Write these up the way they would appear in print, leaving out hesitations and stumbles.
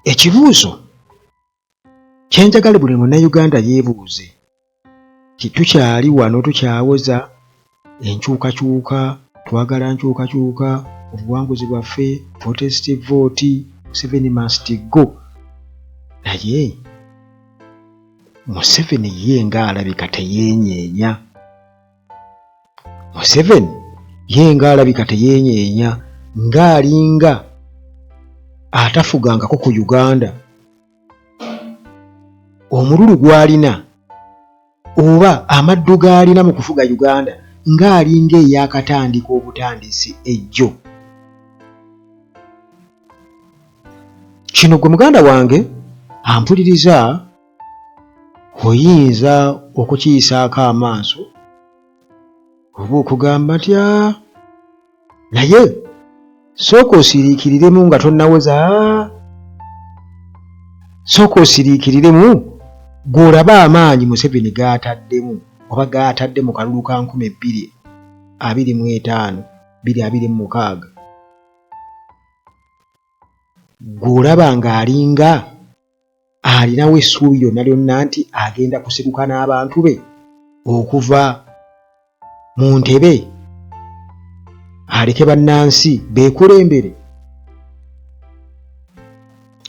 Ekibuuzo kyenjagala buli munnayuganda yeebuuze nti tukyali wano tukyawoza enkyukakyuka, twagala nkyukakyuka, obuwanguzi bwaffe, protest vote, Museveni must go, naye Museveni ye ng'alabika teyeenyeenya. Museveni ye ng'alabika teyeenyeenya, ng'alinga atafugangako ku Uganda. Omululu gw'alina oba amaddu g'alina mu kufuga Uganda ng'alinga eyakatandika obutandisi ejjo. Kino gwe muganda wange ampuliriza oyinza okukiyisaako amaaso oba okugamba nti ah, naye sooka osiriikiriremu nga tonnawoza, ah, sooka osiriikiriremu gw'olaba amaanyi Museveni g'ataddemu oba g'atadde mu kalulu ka 2025 2026, gw'olaba ng'alinga alinawo essuubi lyonna lyonna nti agenda kusiguka n'abantu be okuva mu ntebe aleke bannansi beekulembere.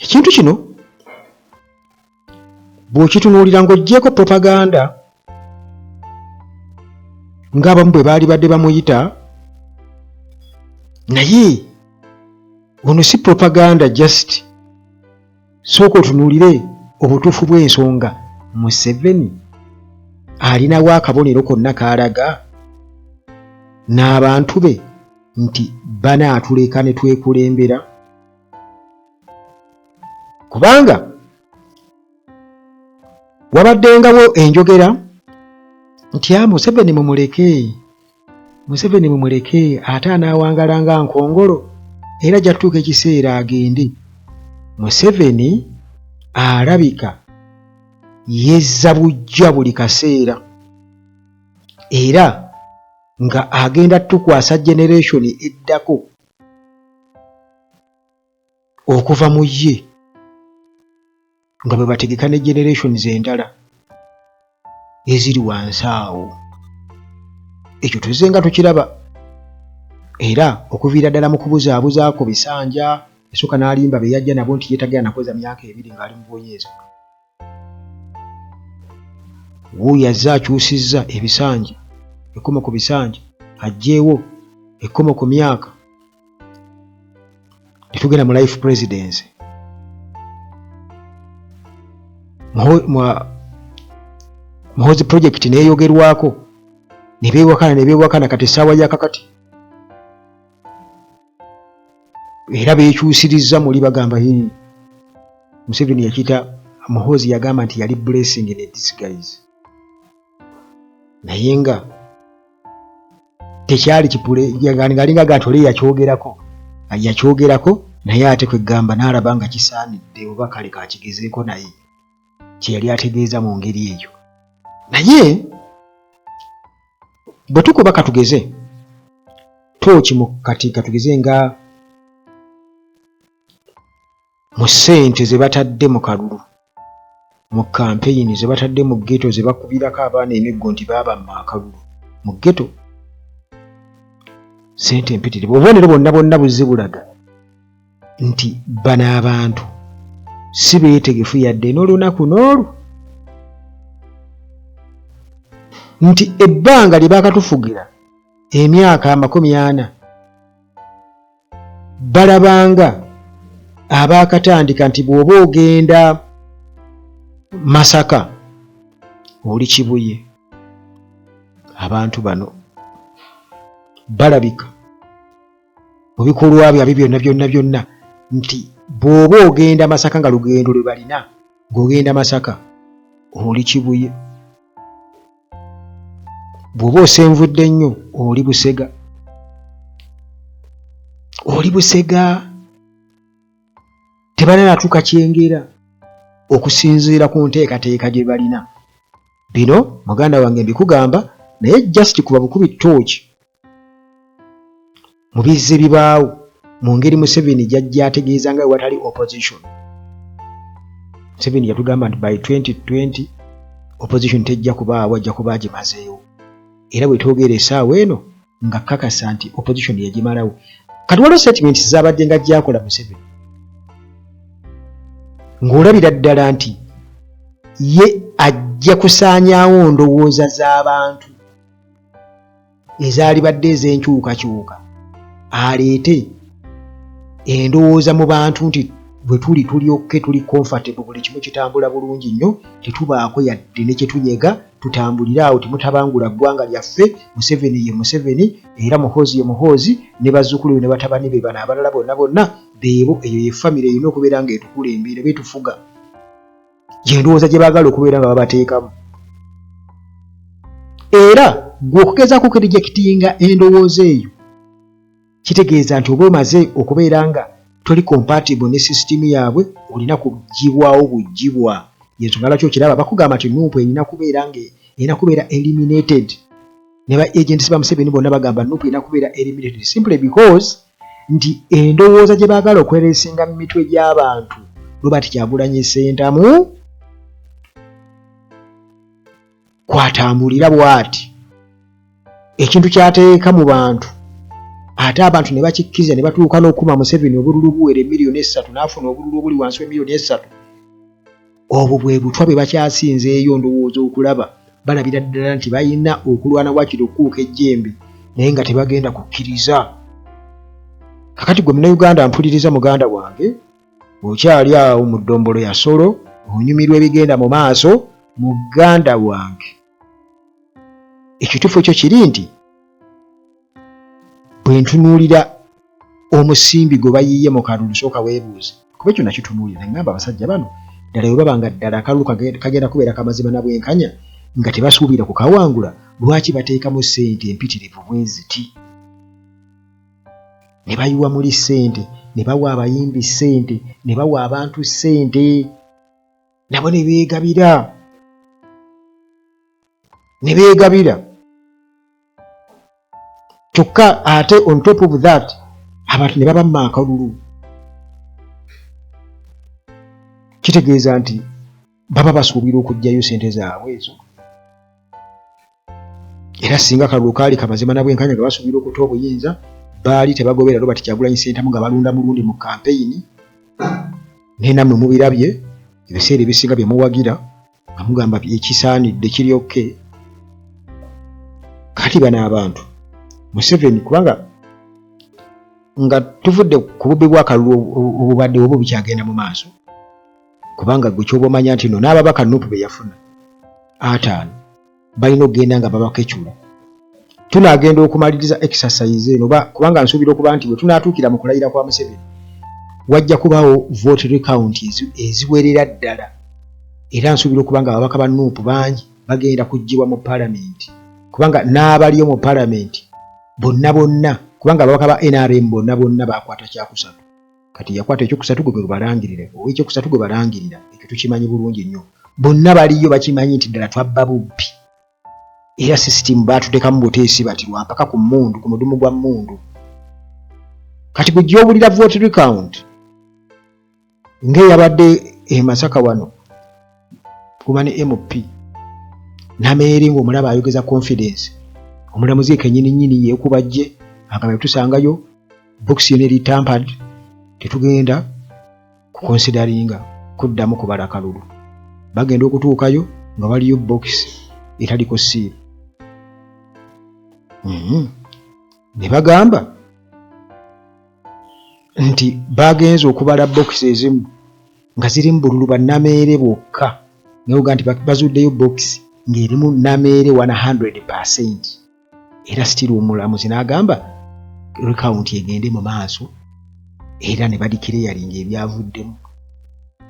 Ekintu kino bw'okitunuulira ng'oggyeeko propaganda ng'abamu bwe baali badde bamuyita, naye ono si propaganda, just sooka otunuulire obutuufu bw'ensonga. Museveni alinawo akabonero konna k'alaga n'abantu be nti banaatuleka ne twekulembera, kubanga wabaddengawo enjogera nti a Museveni mumuleke, Museveni mumuleke, ate anaawangala nga nkongolo era ajja tutuuka ekiseera agende. Museveni alabika yezza bujja buli kaseera era nga agenda tukwasa generation eddako okuva mu ye nga bwe bategeka ne generations endala eziri wansi awo. Ekyo tuzze nga tukiraba era okuviira ddala mu kubuzaabuzaako bisanja esooka n'alimba be yajja nabo nti yeetagera nakweza myaka 2 ng'ali mu buyinza. Wuuyo azze akyusizza ebisanja, ekkomo ku bisanja, aggyeewo ekkomo ku myaka ne tugenda mu life presidency. Muhoozi project neeyogerwako ne beewakana ne beewakana, kati essaawa ya kakati era beekyusirizza muli bagamba hii Museveni yakiyita, Muhoozi yagamba nti yali blessing in disguise, naye nga tekyali kipule ng'alinga ga nti oli yakyogerako yakyogerako naye ate kwegamba n'alaba nga kisaanidde oba kale kakigezeeko, naye kye yali ategeeza mu ngeri eyo. Naye bwe tukuba katugeze tooki mu kati katugeze nga mu ssente ze batadde mu kalulu, mu kampeyini ze batadde mu ghetto ze bakubirako abaana emiggo nti baabamma akalulu mu ghetto, ssente empitirivu, obubonero bwonna bwonna buzze bulaga nti bano abantu si beetegefu yadde n'olunaku n'olu nti ebbanga lye baakatufugira emyaka 40 balabanga abaakatandika nti bw'oba ogenda Masaka oli Kibuye. Abantu bano balabika mu bikolwa byabwe byonna byonna byonna nti bw'oba ogenda Masaka nga lugendo lwe balina ng'ogenda Masaka oli Kibuye, bw'oba osenvudde nnyo oli Busega, oli Busega. Tebananatuuka Kyengera okusinziira ku nteekateeka gye balina. Bino muganda wange mbikugamba, naye just kuba bukubi ttooki mu bizze bibaawo mu ngeri Museveni gy'ajja ategeeza nga we watali opposition. Museveni yatugamba nti by 2020 opposition tejja kubaawo, ajja kuba agimazeewo. Era bwe twogera essaawa eno nga kakasa nti opposition yagimalawo. Kati waliwo statements zabadde nga gyakola Museveni ng'olabira ddala nti ye ajja kusaanyaawo ndowooza z'abantu ezaalibadde ez'enkyukakyuka, aleete endowooza mu bantu nti bwe tuli tuli okay, tuli comfortable, buli kimu kitambula bulungi nnyo, tetubaako yadde ne kyetunyega, tutambulire awo, temutabangula ggwanga lyaffe. Museveni ye Museveni, era Muhoozi ye Muhoozi, ne bazzukulu be ne batabani be bano abalala bonna bonna beebo. Eyo ye famire erina okubeera ng'etukulembera, betufuga. Yendowooza gye baagala okubeera nga babateekamu. Era gwe okugezaako okurejectinga endowooza eyo kitegeeza nti oba omaze okubeera nga toli compatible ne sisitimu yaabwe, olina kugibwawo bugibwa. Yensonga lwaki okiraba bakugamba nti NUP erina kubeera nga erina kubeera eliminated, ne ba agents ba Museveni bonna bagamba NUP erina kubeera eliminated simply because nti endowooza gye baagala okweresinga mu mitwe gy'abantu, Robert Kyagulanyi Ssentamu kwatambulira bw'ati, ekintu kyateeka mu bantu, ate abantu ne bakikkiriza ne batuuka n'okuma Museveni obululu buwera 3 million, n'afuna obululu obuli wansi w'emiliyoni 3. Obwo bwe butwa bwe bakyasinzeeyo ndowooza okulaba balabira ddala nti balina okulwana wakiri okukuuka ejjembe, naye nga tebagenda kukkiriza. Kakati gwe Munnayuganda mpuliriza, muganda wange, okyali awo mu ddombolo ya solo, onyumirwa ebigenda mu maaso, muganda wange, ekituufu ekyo kiri nti bwe ntunuulira omusimbi gwe bayiye mu kalulu, sooka weebuuze, kuba ekyo nakitunuulira neŋŋamba abasajja bano ddala bwe baba nga ddala akalulu kagenda kubeera kamazima na bwenkanya, nga tebasuubira kukawangula, lwaki bateekamu ssente empitirivu bwe ziti ne bayiwa muli ssente, ne bawa abayimbi ssente, ne bawa abantu ssente, nabo ne beegabira ne beegabira? Kyokka ate on top of that abantu ne babamma akalulu, kitegeeza nti baba basuubira okuggyayo sente zaabwe ezo. Era singa kalulu kaali kamazima na bwenkanya nga basuubira okuta obuyinza, baali tebagobera Robert Kyagulanyi Ssentamu nga balunda mulundi mu kampeyini. Naye nammwe mubirabye, ebiseera ebisinga bye muwagira nga mugamba ekisaanidde kiri okay. Kati bano abantu Museveni, kubanga nga tuvudde ku bubbi bw'akalulu obubadde oba bukyagenda mu maaso, kubanga gwe kyoba omanya nti no n'ababaka NUP be yafuna 50 balina okugenda nga babakecula. Tunaagenda okumaliriza exercise eno, oba kubanga nsuubira okuba nti bwe tunaatuukira mu kulayira kwa Museveni wajja kubaawo vote recount eziwerera ddala, era nsuubira okuba nga ababaka ba NUP bangi bagenda kuggyibwa mu palamenti, kubanga n'abaliyo mu palamenti bonna bonna, kubanga ababaka ba NRM bonna bonna bakwata kyakusatu. Kati yakwata ekyokusatu, gwe gwe balangirira, owekyokusatu gwe balangirira, ekyo tukimanyi bulungi nnyo. Bonna baliyo bakimanyi nti ddala twabba bubbi, era sisitimu baatutekamu buteesi bati lwampaka ku mmundu, ku mudumu gwa mmundu. Kati gwe gy'owulira vote recount ng'eyabadde e Masaka wano kuba ne MP Nameere ng'omulaba ayogeza confidence, omulamuzi kenyini nyini yeekuba jje agamba tusangayo box yona eri tampered, tetugenda kuconsideringa kuddamu kubala kalulu. Bagenda okutuukayo nga waliyo box etaliko seal. Ne bagamba nti bagenze okubala bokisi ezimu nga zirimu bululu bannameere bwokka, naye nti bazuddeyo bokisi ng'erimu Nameere 100%, era still omulamuzi n'agamba recount egende mu maaso, era ne badeclaringa ebyavuddemu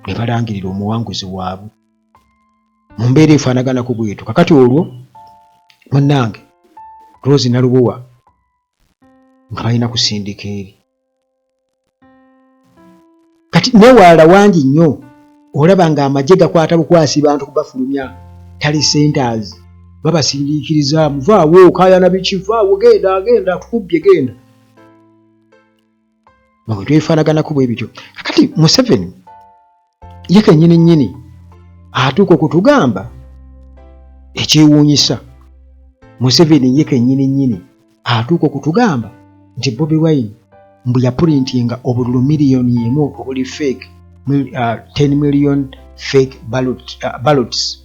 ne balangirira omuwanguzi waabwe mu mbeera efaanaganako bwetu. Kakati olwo munnange Rose Nalubowa nga balina kusindika eri. Kati newalala wangi nnyo olaba nga amagye gakwata bukwasi bantu kubafulumya tally centers, babasindiikiriza, muvaawo, kayana biki, vaawo, genda genda, tukubbye, genda, mu bintu ebifaanaganako bwe bityo. Kakati Museveni ye kennyini nnyini Atuuka okutugamba ekyewuunyisa, Museveni ye kennyini nnyini atuuka okutugamba nti Bobi Wine mbu yapurintinga obululu 1 million obuli fake, 10 million fake ballots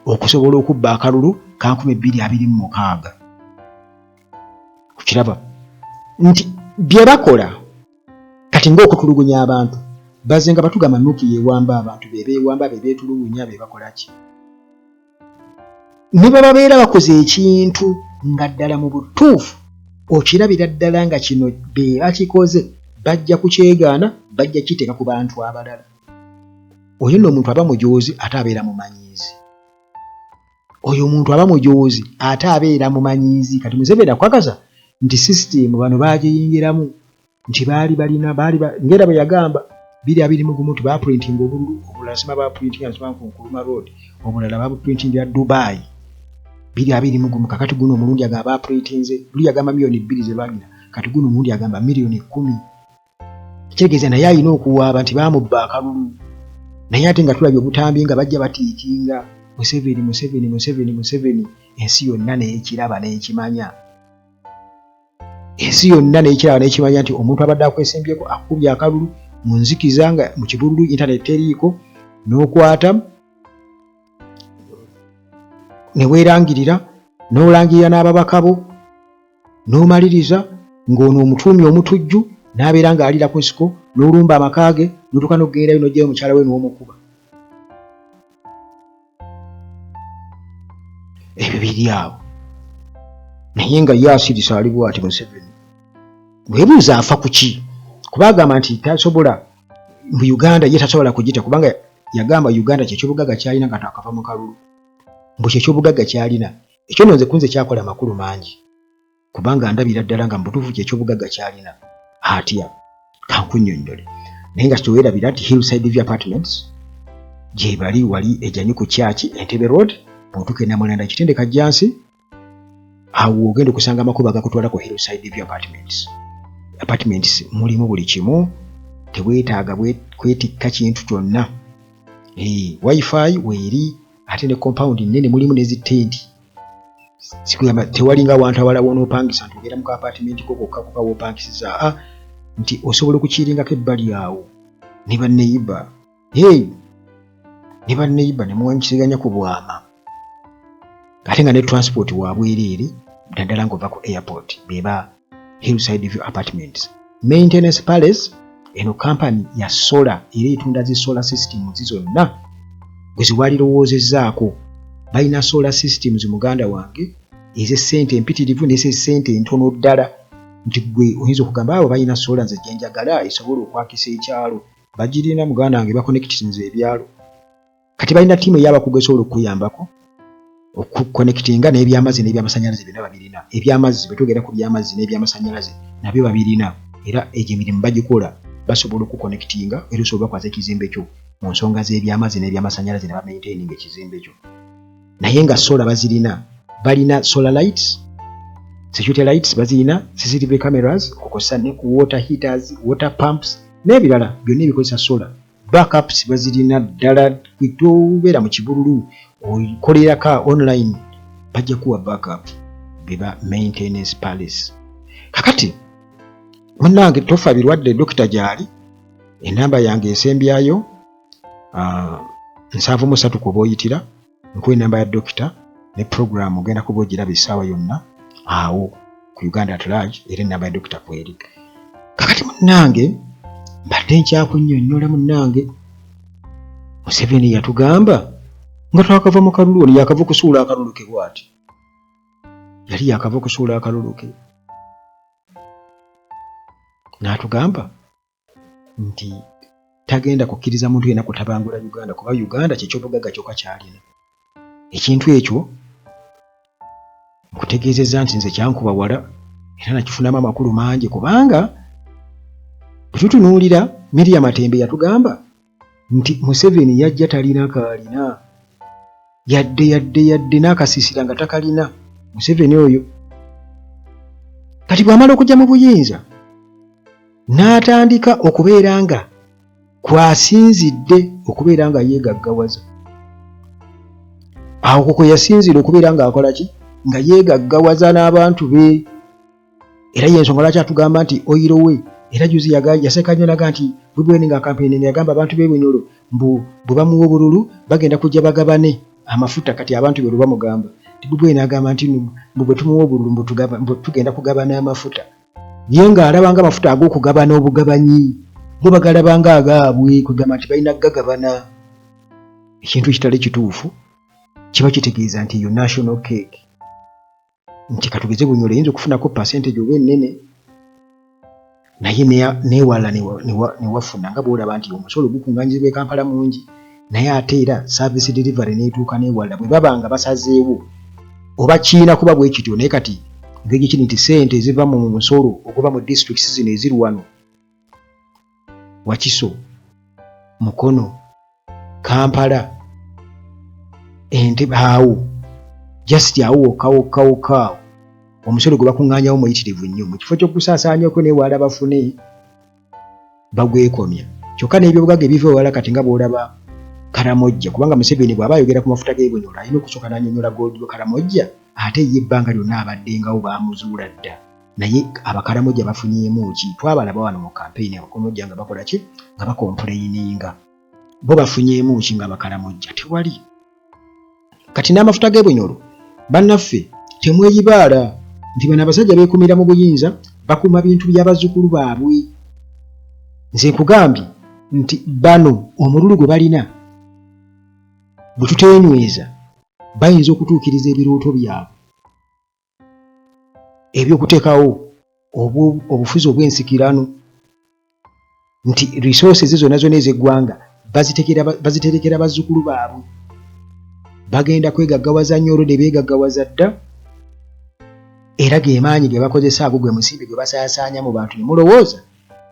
okusobola okubba akalulu ka 2026. Kukiraba nti bye bakola kati ng'okutulugunya abantu, baze nga batugamba NUP yewamba abantu, be beewamba, be beetulugunya, be bakola ki, ne bwe babeera bakoze ekintu nga ddala mu butuufu okirabira ddala nga kino be bakikoze, bajja kukyegaana, bajja kiteeka ku bantu abalala. Oyo nno omuntu aba mujoozi ate abeera mumanyiizi. Oyo omuntu aba mujoozi ate abeera mumanyiizi. Kati Museveni akukakasa nti sisitimu bano bagiyingiramu, nti baali balina baali ngera bwe yagamba 2021 nti baprintinga obululu, obulala sima baprintinga nsima ku Nkrumah Road, obulala babuprintingira Dubai 2021. Kakati guno omulundi agamba baprintinze, luli yagamba 2 miliyoni ze bagira, kati guno omulundi agamba 10 miliyoni. Kitegeeza naye alina okuwaaba nti bamubba akalulu, naye ate nga tulabye obutambi nga bajja batiikinga Museveni, Museveni, Museveni, Museveni, ensi yonna n'ekiraba n'ekimanya, ensi yonna n'ekiraba n'ekimanya nti omuntu abadde akwesimbyeko akubye akalulu mu nzikiza nga mu kibululu, internet teriiko, n'okwata ne weerangirira n'olangirira n'ababaka bo n'omaliriza ng'ono omutuumi omutujju n'abeera ng'alira ku nsiko, n'olumba amaka ge, n'otuuka n'okugendayo n'oggyayo mukyala we n'omukuba. Ebyo biri awo, naye nga ye asirisa ali bwati. Museveni weebuuza afa ku ki? Kuba agamba nti tasobola mu Uganda, ye tasobola kugita, kubanga yagamba Uganda kyekyobugagga kyalina nga takava mu kalulu, mbu kyekyobugagga kyalina. Ekyo nno nze kunze kyakola amakulu mangi, kubanga ndabira ddala nga mu butuufu kyekyobugagga kyalina. Atya? Kankunnyonnyole, naye nga teweerabira nti Hillside View Apartments gyebali wali ejanyi ku kyaki Entebbe Road. Bw'otuuka e Namulanda Kitende Kajjansi, awo ogenda okusanga amakubo agakutwala ku Hillside View Apartments. Apartments mulimu buli kimu, teweetaaga kwetikka kintu kyonna. Wifi weeri, ate ne compound nnene, mulimu ne zi tenti. Sikugamba tewalinga wantu awala wonoopangisa nti ogenda mu ka apartment ko kokka kokka woopangisiza, aa, nti osobola okukiringako ebbali awo ne banneyiba, hey, ne banneyiba ne muwanyisiganya ku bwama, ate nga ne transport wabwereere, naddala ng'ova ku airport. Beba Hillside View Apartments. Maintenance Palace, eno kampani ya solar era etunda zi solar systems zonna gwe ziwalirowoozezzaako. Balina solar systems, muganda wange, ez'essente empitirivu n'ez'essente entono ddala, nti gwe oyinza okugamba abo balina solar nze gye njagala esobola okwakisa ekyalo. Bagirina, muganda wange, baconnectinze ebyalo. Kati balina ttiimu ey'abakugu esobola okukuyambako okuconnectinga n'ebyamazzi n'ebyamasanyalaze byonna babirina. Ebyamazzi, bwe twogera ku byamazzi n'ebyamasanyalaze, nabyo babirina, era egyo emirimu bagikola. Basobola okuconnectinga era osobola bakwata ekizimbe kyo mu nsonga z'ebyamazzi n'ebyamasanyalaze ne bamaintaininga ekizimbe kyo. Naye nga solar bazirina, balina solar lights, security lights bazirina, CCTV cameras, okukozesa ne ku water heaters, water pumps n'ebirala byonna ebikozesa solar. Backups bazirina ddala. Tobeera mu kibululu, okolerako online, bajja kuwa backup. Beba Maintenance Palace. Kakati munnange, tofa birwadde, dokita gyali. Enamba yange esembyayo 73 kuba oyitira, nkuwa enamba ya dokita ne program ogenda kuba ogiraba essaawa yonna awo ku Uganda at Large, era enamba ya dokita kweri. Kakati munnange, mbadde nkyakunnyonnyola. Munnange, Museveni yatugamba nga twakava mu kalulu, ono yakava okusuula akalulu ke bwati, yali yakava okusuula akalulu ke n'atugamba nti tagenda kukkiriza muntu yenna kutabangula Uganda, kuba Uganda kyekyobugagga kyokka kyalina. Ekintu ekyo nkutegeezezza nti nze kyankuba wala era nakifunamu amakulu mangi, kubanga bwe tutunuulira Miria Matembe yatugamba nti Museveni yajja talina kaalina yadde yadde yadde n'akasiisira nga takalina. Museveni oyo kati bw'amala okujja mu buyinza n'atandika okubeera nga kwasinzidde okubeera nga yeegaggawaza. Awo kwe yasinziira okubeera ng'akola ki? Nga yeegaggawaza n'abantu be. Era y'ensonga lwaki atugamba nti oyiro we era juzi yaseka nnyo naga nti Bobi Wine nga kampeyini yagamba abantu b'e Bunyoro mbu bwe bamuwa obululu bagenda kujja bagabane amafuta. Kati abantu be bamugamba nti Bobi Wine agamba nti mbu bwe tumuwa obululu mbu tugenda kugabana amafuta. Ye ng'alaba nga amafuta ag'okugabana obugabanyi bo bagalaba nga agaabwe, kwegamba nti balina kugagabana. Ekintu ekitali kituufu kiba kitegeeza nti eyo national cake, nti katugeze Bunyoro eyinza okufunako percentage oba ennene, naye newala newafuna nga bw'olaba nti omusolo gukunganyizibwa e Kampala mungi, naye ate era service delivery n'etuuka n'ewalala bwe baba nga basazeewo oba kiina kuba bwe kityo. Naye kati engeri kiri nti ssente eziva mu musolo oguva mu disitulikiti zino eziri wano Wakiso, Mukono, Kampala, Entebbe, awo just awo wokka wokka wokka awo omusolo gwe bakuŋŋaanyawo muyitirivu nnyo. Mu kifo ky'okusaasaanyako n'ewalala bafune bagwekomya. Kyokka n'ebyobugagga ebiva ewalala kati nga bw'olaba Karamojja, kubanga Museveni bw'aba ayogera ku mafuta g'e Bunyoro alina okusooka n'annyonnyola gold we Karamojja, ate ye ebbanga lyonna abaddengawo baamuzuula dda. Naye Abakaramojja bafunyeemu ki? Twabalaba wano mu kampeyini Abakaramojja nga bakola ki? Nga bakompuleyininga. Bo bafunyeemu ki nga Abakaramojja? Tewali. Kati n'amafuta g'e Bunyoro, bannaffe temweyibaala nti bano abasajja beekumira mu buyinza, bakuuma bintu bya bazzukulu baabwe. Nze nkugambye nti bano omululu gwe balina bwe tuteenyweza bayinza okutuukiriza ebirooto byabwe eby'okuteekawo obufuzi obw'ensikirano, nti resources zonna zonna ez'eggwanga baziterekera bazzukulu baabwe. Bagenda kwegaggawaza nnyo, olwedde beegaggawaza dda, era ge maanyi ge bakozesa ago gwe musimbi gwe basaasaanya mu bantu. Ne mulowooza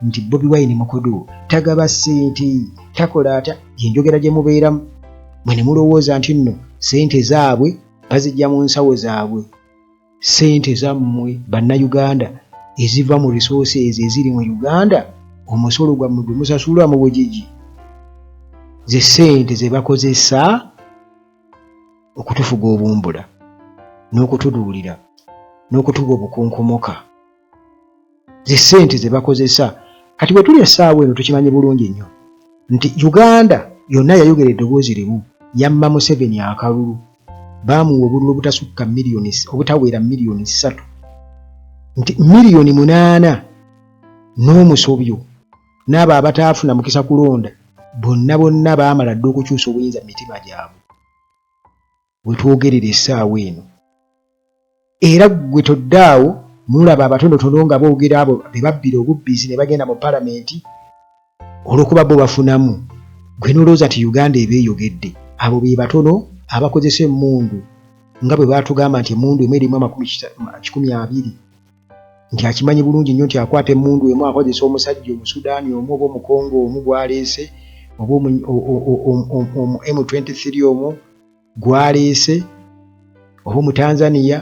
nti Bobi Wine mukudu, tagaba ssente, takola atya, yenjogera gye mubeeramu mwe, ne mulowooza nti nno ssente zaabwe bazijja mu nsawo zaabwe. Ssente zammwe Bannayuganda eziva mu resources eziri mu Uganda, omusolo gwammwe gwe musasula mu bugigi, ze ssente ze bakozesa okutufuga obumbula n'okutuduulira n'okutuwa obukunkumuka, ze ssente ze bakozesa. Kati bwe tuli essaawa eno tukimanyi bulungi nnyo nti Uganda yonna yayogera eddoboozi limu, yamma Museveni akalulu. Baamuwa obululu obutasukka miliyoni, obutawera miliyoni 3, nti miliyoni 8 n'omusobyo n'abo abataafuna mukisa kulonda bonna bonna baamala dda okukyusa obuyinza mu mitima gyabwe we twogerera essaawa eno. Era ggwe toddaawo n'olaba abatonotono nga boogera, abo be babbira obubbizi ne bagenda mu palamenti olw'okuba bo bafunamu, ggwe n'olowooza nti Uganda eba eyogedde. Abo be batono abakozesa emmundu nga bwe baatugamba nti emmundu emu erimu amakumi 120, nti akimanyi bulungi nnyo nti akwata emmundu emu akozesa omusajja Omusudaani omu oba Omukongo omu gw'aleese oba omu M23 omu gw'aleese oba Omutanzania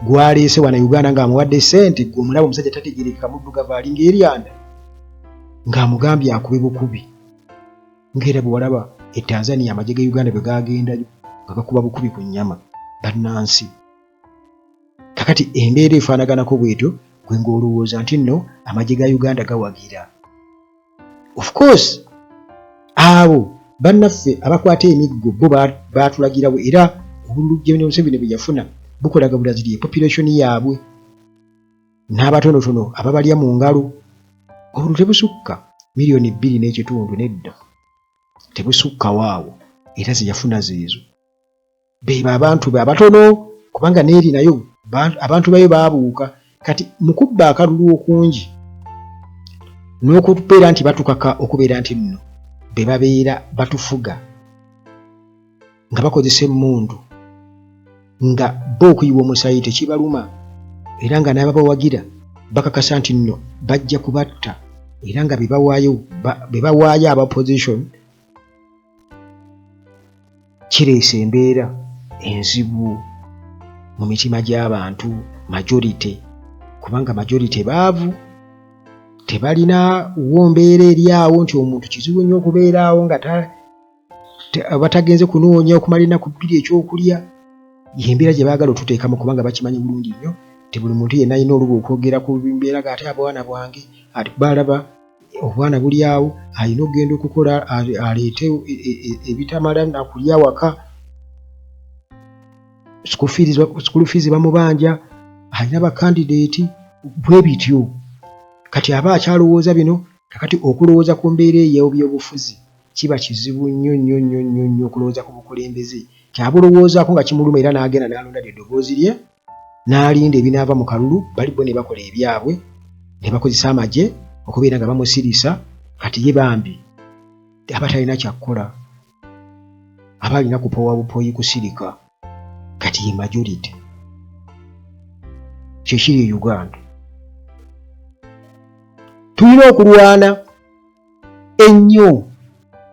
gw'aleese wano Uganda ng'amuwadde ssente. Gwe omulaba omusajja tategeerekeka, muddugavu alinga eryanda, ng'amugambye akube bukubi, ng'era bwe walaba e Tanzania amagye ga Uganda bwe gaagendayo nga gakuba bukubi ku nnyama bannansi. Kakati embeera efaanaganako bwetyo, gwe ng'olowooza nti nno amagye ga Uganda gawagira. Of course abo bannaffe abakwata emiggo bo baatulagirawo, era obululu General Museveni bwe yafuna bukolaga bulaziri ye population yaabwe n'abatonotono ababalya mu ngalo. Obululu tebusukka miliyoni 2.5, nedda, tebusukkawo awo, era ze yafuna zeezo. Beebo abantu be abatono, kubanga n'eri nayo abantu bayo baabuuka. Kati mu kubba akalulu okungi n'okubeera nti batukaka okubeera nti nno be babeera batufuga nga bakozesa emmundu, nga bo okuyiwa omusaayi tekibaluma, era nga n'ababawagira bakakasa nti nno bajja kubatta, era nga be bawaayo aba opposition, kireese embeera enzibu mu mitima gy'abantu majority, kubanga majority baavu, tebalina wo mbeera eri awo nti omuntu kizibu nnyo okubeera awo nga Abatagenze kunoonya okumala ennaku 2 ekyokulya. Y'embeera gye baagala otuteekamu, kubanga bakimanyi bulungi nnyo nti buli muntu yenna alina oluba okwogera ku mbeera ga ate obwana bwange, ati balaba obwana buli awo, alina okugenda okukola aleete ebitamala nakulya waka, school fees bamubanja, alina bakandidate, bwe bityo. Kati aba akyalowooza bino. Kakati okulowooza ku mbeera ey'ebyobufuzi kiba kizibu nnyo nnyo nnyo nnyo nnyo okulowooza ku bukulembeze. Kyabulowoozaako nga kimuluma, era n'agenda n'alonda eddoboozi lye n'alinda ebinaava mu kalulu, bali bo ne bakola ebyabwe ne bakozesa amagye okubeera nga bamusirisa. Kati ye bambi aba talina kyakkola, aba alina kupowa bupoyi, kusirika. Kati ye majority kyekiri e Uganda. Tulina okulwana ennyo,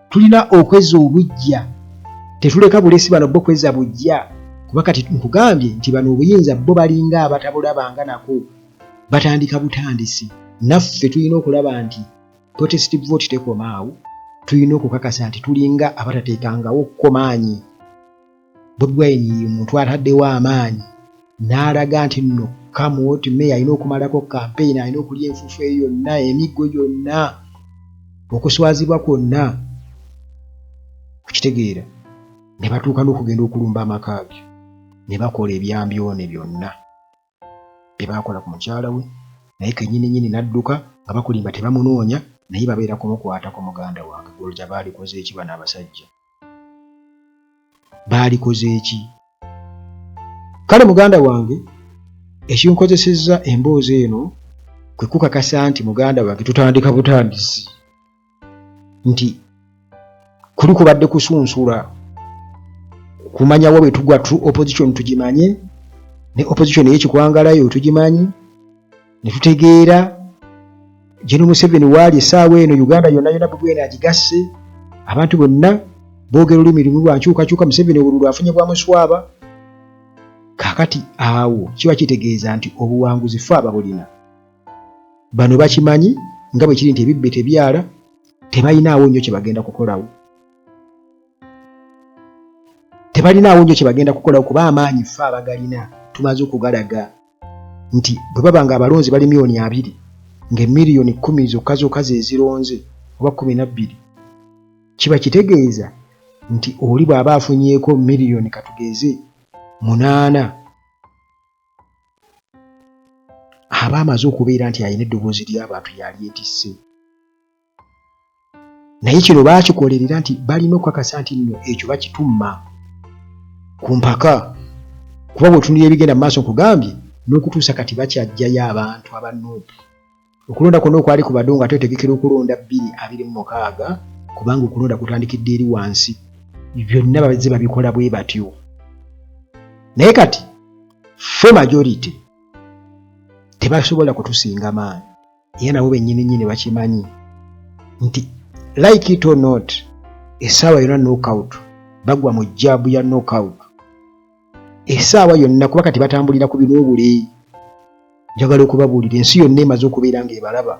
tulina okwezza obujja, tetuleka bulesi bano bo kwezza bujja, kuba kati nkugambye nti bano obuyinza bo balinga abatabulabanga nako, batandika butandisi. Naffe tulina okulaba nti protest vote tekoma awo, tulina okukakasa nti tulinga abatateekangawo ko maanyi. Bobi Wine omuntu ataddewo amaanyi n'alaga nti nno come what may, alina okumalako campaign, alina okulya enfuufu eyo yonna, emiggo gyonna, okuswazibwa kwonna, okitegeera, ne batuuka n'okugenda okulumba amaka ge ne bakola ebyambyone byonna bye baakola ku mukyala we, naye kennyini nnyini n'adduka nga bakulimba tebamunoonya, naye babeera kumukwatako. Muganda wange, golja baalikoze eki? Bano abasajja baalikoze eki? Kale muganda wange, ekinkozesezza emboozi eno kwe kukakasa nti muganda wange tutandika butandisi, nti kuli kubadde kusunsula kumanya wa bwe tugwa. True opposition tugimanye, ne opposition ey'ekikwangalayo tugimanyi, ne tutegeera General Museveni waali essaawa eno. Uganda yonna yonna Bobi Wine agigasse, abantu bonna boogera olulimi lumu lwa nkyukakyuka. Museveni obululu afunye bwa muswaba. Kaakati awo kiba kitegeeza nti obuwanguzi fe ababulina. Bano bakimanyi nga bwe kiri nti ebibbe tebyala, tebalinaawo nnyo kye bagenda kukolawo, tebalinaawo nnyo kye bagenda kukolawo, kuba amaanyi ffe abagalina tumaze okugalaga nti bwe baba nga abalonzi bali 20 million, ng'emiliyoni 10 zokka zokka ze zironze oba 12, kiba kitegeeza nti oli bw'aba afunyeeko miliyoni katugeze 8, aba amaze okubeera nti alina eddoboozi ly'abantu yalyetisse. Naye kino baakikolerera nti balina okukakasa nti nno ekyo bakitumma ku mpaka, kuba bw'otunuulira ebigenda mu maaso, nkugambye n'okutuusa kati bakyajjayo abantu aba NUP. Okulonda kwonna okwali kubadde nga twetegekera okulonda 2026, kubanga okulonda kutandikidde eri wansi, byonna bazze babikola bwe batyo. Naye kati ffe majority tebasobola kutusinga maanyi, era nabo bennyini nnyini bakimanyi nti like it or not, essaawa yonna knockout, bagwa mu jaabu ya knockout essaawa yonna, kuba kati batambulira ku binoobule. Njagala okubabuulira, ensi yonna emaze okubeera ng'ebalaba.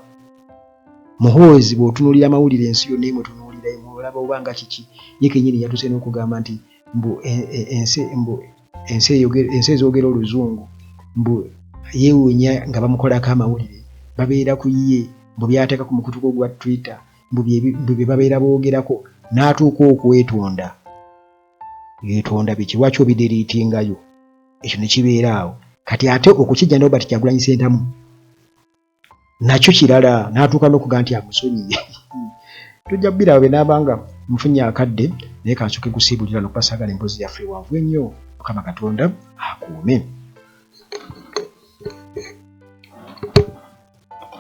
Muhoozi bw'otunuulira amawulire, ensi yonna emutunuulira, emulaba oba nga kiki. Ye kennyini yatuuse n'okugamba nti mbu ensi, mbu ensi ezoogera oluzungu, mbu yeewuunya nga bamukolako amawulire, babeera ku ye, mbu by'ateeka ku mukutu gwe ogwa Twitter, mbu bye babeera boogerako, n'atuuka okwetonda. Yeetonda biki? Lwaki obideletingayo? Ekyo ne kibeera awo. Kati ate okukijja ne Robert Kyagulanyi Ssentamu nakyo kirala, n'atuuka n'okugamba nti amusonyiye. Tujja bbiraba bwe naaba nga nfunye akadde, naye kansooke kusiibulira nokuba saagala emboozi yaffe ewanvu ennyo. Mukama Katonda akuume.